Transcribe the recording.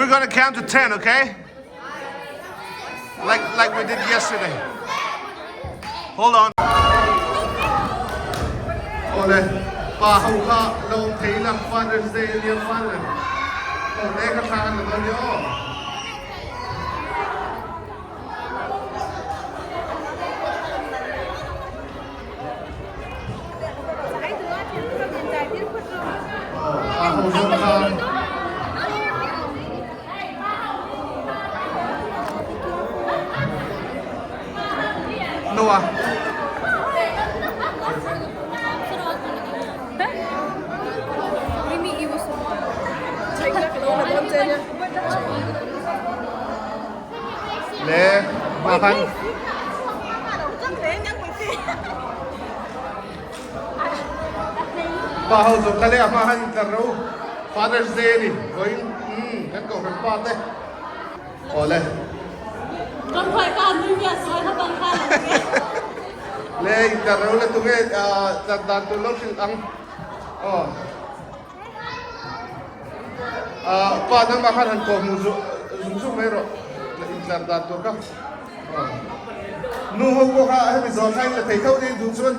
We're gonna count to 10, okay? Like like we did yesterday. Hold on. Ole, pa ho kha lo awm thei ila Father's Day ania Father. Aw le kha thla kan la dawn nia aw. Pa ho zawk kha. Noah. Le hma khan Pa ho zawk kha le a hma khan intlar ro Father's Day a ni vawiin umm kan kohhran pa te Awle. Le intlar ro le tunge tlar dan tur lo hrilh ang aw. Pa nangmah khan han kawh hmuh zung zung mai rawh intlar dan tur kha. Nu ho pawh kha hemi zawh kha in la thei tho nia duh chuan.